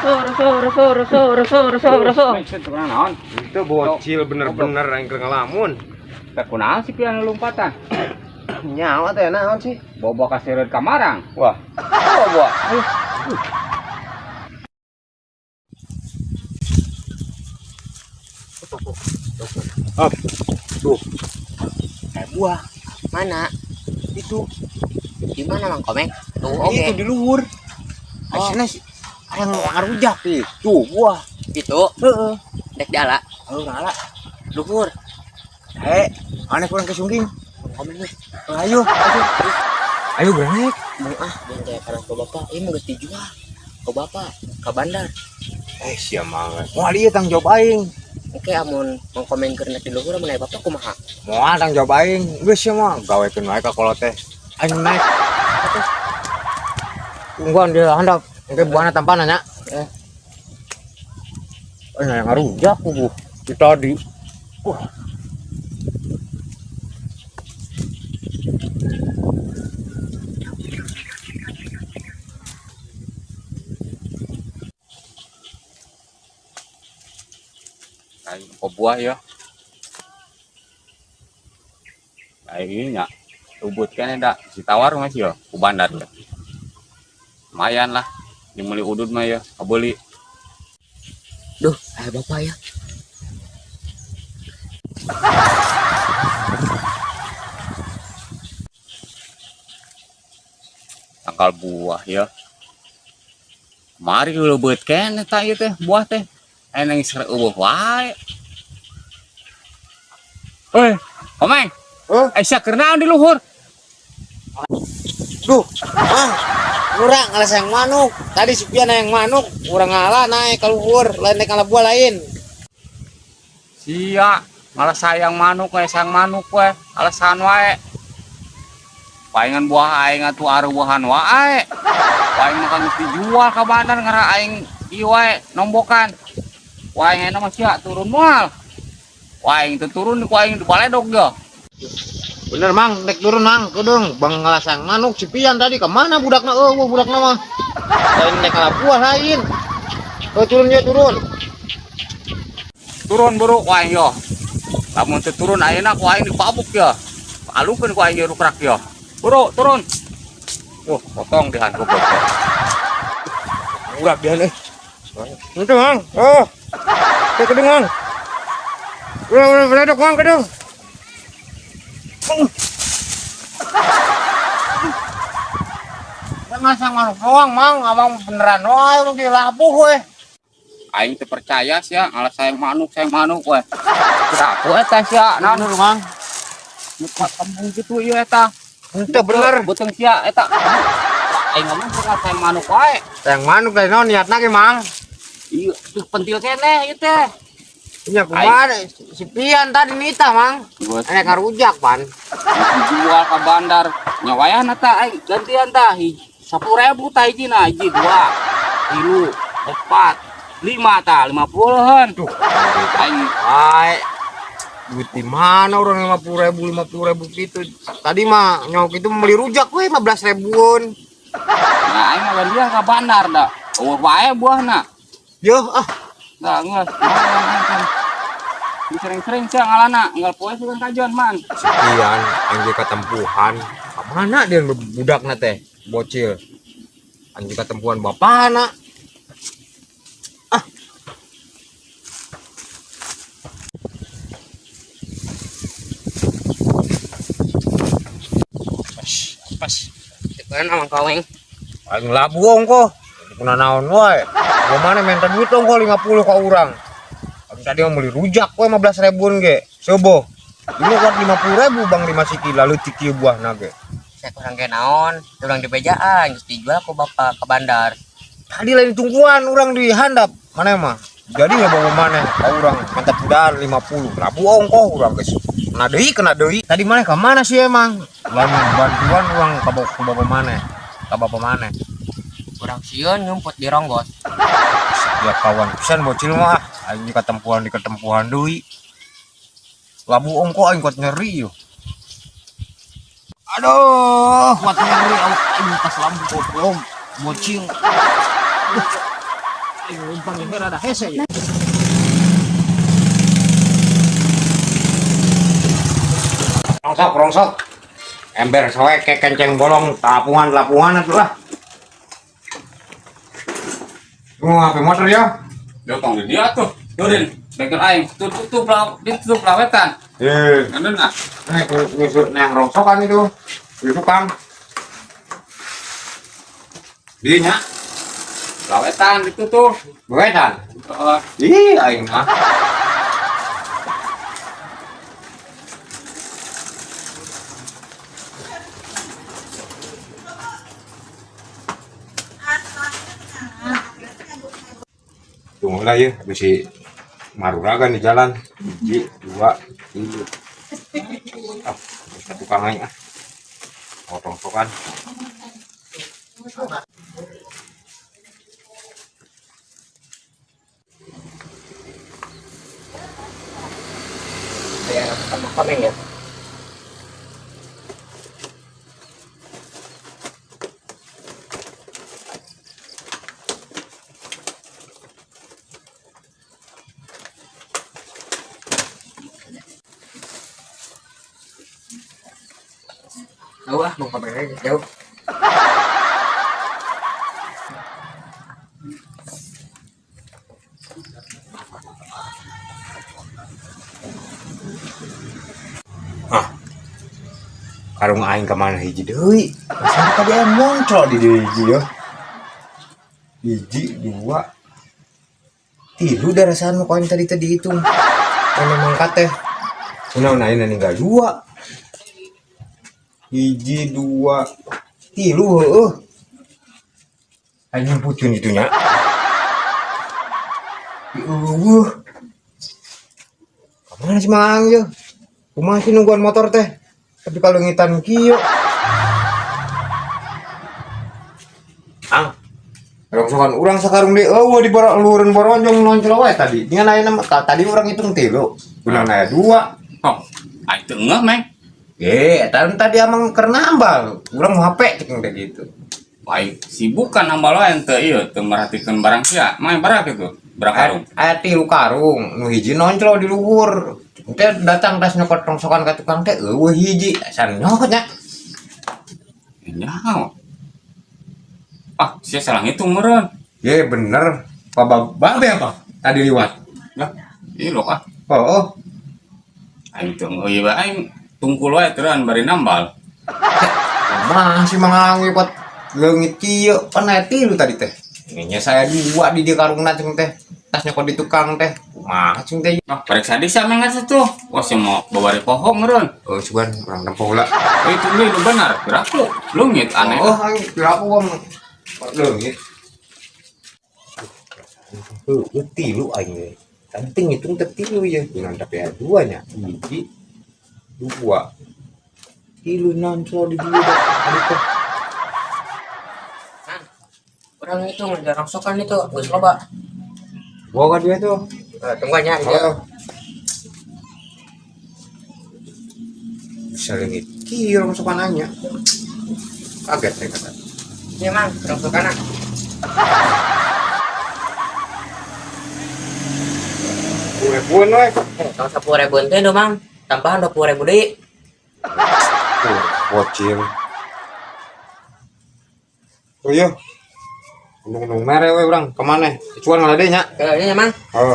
Rusuh, rusuh, rusuh, rusuh, rusuh, rusuh. Naon? Itu bocil bener-bener yang keur ngelamun. Teh kunaon sih pian lompatan? Nyawa teh naon sih? Bobo kaseureut ka marang. Wah. Bobo. Up. Tuh. Kayak buah. Mana? Itu. Di mana Mang Komeng? Tuh, oke. Itu di luhur. Oh. Aslinya sih ada yang ngarujak ih. Tuh buah. Gitu. Heeh. Dek diala. Ayo ngala. Luhur. Eh, aneh kurang kesungging. Mang Komeng weh. Ayo, ayo. Ayo berangkat. Mau ah, jeung teh karang ke bapak, ieu mah geus dijual. Ke bapak, ke bandar. Eh, sia mah. Moal ieu tanggung jawab aing. Oke, amun Mang Komeng keur di luhur amun aya bapak kumaha? Moal tanggung jawab aing. Geus sia mah gawekeun wae ka kolot teh. Aing naik. Tungguan dia handap. Engke buahna tampana nya. Eh. Eh, yang ngarujak kubu. Di tadi. Wah. Aing buah ya. Aing nya ubut kan da si tawar masih ya ku bandar ya. Lumayan lah. Yang meuli udud mah ya, kabeli. Duh, aya bapak ya. Tangkal buah ya. Mari leubeut keneh eta ieu teh buah teh. Aya nang geus eueuh wae. Hei, Komeng. Hah? Eh, sia keur naon di luhur? Duh, ah, urang ngalah sayang manuk. Tadi si Pian yang manuk, urang ngalah naik ke luhur, lain naik ngalah buah lain. Sia, malah sayang manuk we, sayang manuk we, alasan wae. Palingan buah aing atuh arubuhan wae. Paling mah kan geus dijual ka bandar ngara aing ieu wae nombokan. Wah aing mah sia turun moal. Wah aing teu turun ku aing dibaledog ge. Bener mang, naik turun mang, kedeng, bang ngalah sayang manuk si Pian tadi kemana budakna? Eueuh budakna mah. Lain naik ngalah buah lain. Oh, turun ya turun. Turun buru ku aing yo. Lamun teu turun ayeuna ku aing dipabuk ya. Alukeun ku aing ye rukrak yo. Buru turun. Wah, potong dihan goblok. Budak dia nih. Itu mang, oh. Ke kedeng mang. Udah, udah, beledok mang kedeng. Ngasang manuk doang mang, abang beneran wae lu dilabuh we. Aing teu percaya sia, ngalah sayang manuk we. Kiraku eta sia, naon Bener mang. Nu kampung kitu ieu eta. Henteu bener. Beuteung sia eta. Aing ngomong bukan sayang manuk wae. Sayang manuk teh naon niatna ge mang. Ieu tuh pentil keneh ieu teh. Nya kumaha si Pian tadi nita mang. Geus Aya ngarujak pan. dijual ka bandar. Nya wayahna tah aing gantian tah. 10.000 tah hijina, hiji 2 3 4 5 tah, 50-an. Duh, Aing wae. Duit di mana orang 50.000, 50.000 gitu. Tadi mah nyok itu beli rujak we 15 ribuan. Nah, aing mah gantian ka bandar da. Eueuh wae buahna. Yo ah, Enggak, geus. Sering-sering sia ngalana, enggal poe sugan kajon man. si Pian anjing katempuhan. Ka mana dia budakna teh? Bocil. Anjing katempuhan bapana. Ah. Pas. Dekuan Mang Komeng. Aing labu ongko. Kuna naon wae. Gua mana minta duit ongko 50 ka urang. Aing tadi mau beli rujak we 15 ribuan ge. Coba. Ini kuat 50.000 bang 5 siki lalu ciki buah ge. Saya kurang ge naon, urang di bejaan geus dijual ku bapak ke bandar. Tadi lain tungguan urang di handap. Mana mah? Jadi nggak bawa mana? Ka urang mantap udah 50. Labu ongko urang geus. Kena deui, kena deui. Tadi mana ke mana sih emang? Lamun bantuan urang ka bapak mana? Ka bapak mana? Urang sieun nyumput di ronggos. Ya kawan pisan bocil mah aing di katempuhan di ketempuhan deui. Labu ongko aing kuat nyeri yo. Aduh, kuat nyeri awak aing pas lambu goblok bocil. Aduh. Aing Numpang ini rada hese ya. Rongsok, rongsok. Ember soek kayak kenceng bolong, tapungan-tapungan atuh lah. Mau HP motor ya? Dia tong di dia tuh. Turin, bengkel aing tutup ditutup lawetan. Eh, Ngeun ah. nih nyusut nang rongsokan itu. Di tukang. Di nya, Lawetan ditutup. bewetan. Heeh. Ih, aing mah. Tunggu lah ya, bisi maruragan di jalan. Hiji, dua, tiga. Ah, bisa tukang aing ah. Potong sokan. Kayak sama komeng ya. Jauh ah, mau komeng aja jauh. Ah. Karung aing ka mana hiji deui? Masa tadi aya moncol di dieu hiji ya. Hiji, dua, tilu darasaan nu aing tadi teh dihitung. Mana mangkat teh. Kunaon ayeuna ninggal dua. Hiji, dua, tilu heueuh. Aing nyimputeun kitu nya. Eueuh. Kamana si Mang ieu? Kumaha sih nungguan motor teh? Tapi kalau ngitan kieu. Ang. Rongsokan urang sakarung deui eueuh di luhureun boronjong noncol wae tadi. Dengan ayeuna mah tadi urang hitung tilu. Kunaon aya dua. Oh, aing teu ngeuh, Meng. Eh, eta tadi amang keur nambal. Urang mau HP cek teh gitu. Aing sibuk kan nambal wae teu ieu teu merhatikeun barang sia. Main barang kitu. Berapa karung? Aya tilu karung, nu hiji noncol di luhur. Teh datang tas nyokot rongsokan ka tukang teh eueuh hiji. San nyokot nya. Nyaho. Ah, sia salah ngitung meureun. Ye bener. Pak babe apa? Tadi liwat. Lah, ieu lok ah. Oh, oh. Aing teu ngeuh ieu aing tungkul wae teuan bari nambal. Mah si Mang Ang liwat leungit kieu pan aya tilu tadi teh. Nya saya dua di dieu karungna cing teh. Tas nyokot di tukang teh. Kumaha cing teh? Ah, periksa di sia meng tuh. Wah, sia mau bawa poho meureun. Oh, sugan urang tempo heula. Eh, itu deui nu benar. Piraku leungit aneh. Oh, aing piraku wong leungit. Heueuh tilu aing we. Tadi teh ngitung teh tilu ya. Kunaon tapi aya dua nya. Hiji, dua. Tilu noncol di dieu tadi teh. Orang itu ngejar rongsokan itu, geus loba. Bawa ka dia tuh. Eh, tungguan ya, dia. Oh. Bisa leungit kieu rongsokan anya. Kaget saya kata. Iya, Mang, rongsokan ah. Ribuan we. Eh, tong 10.000 teh do, Mang. Tambahan 20.000 deui. Oh, bocil. Oh iya. Nung-nung mere we urang kemana? Cuan ngalah deui nya. Kayaknya, Mang. Oh.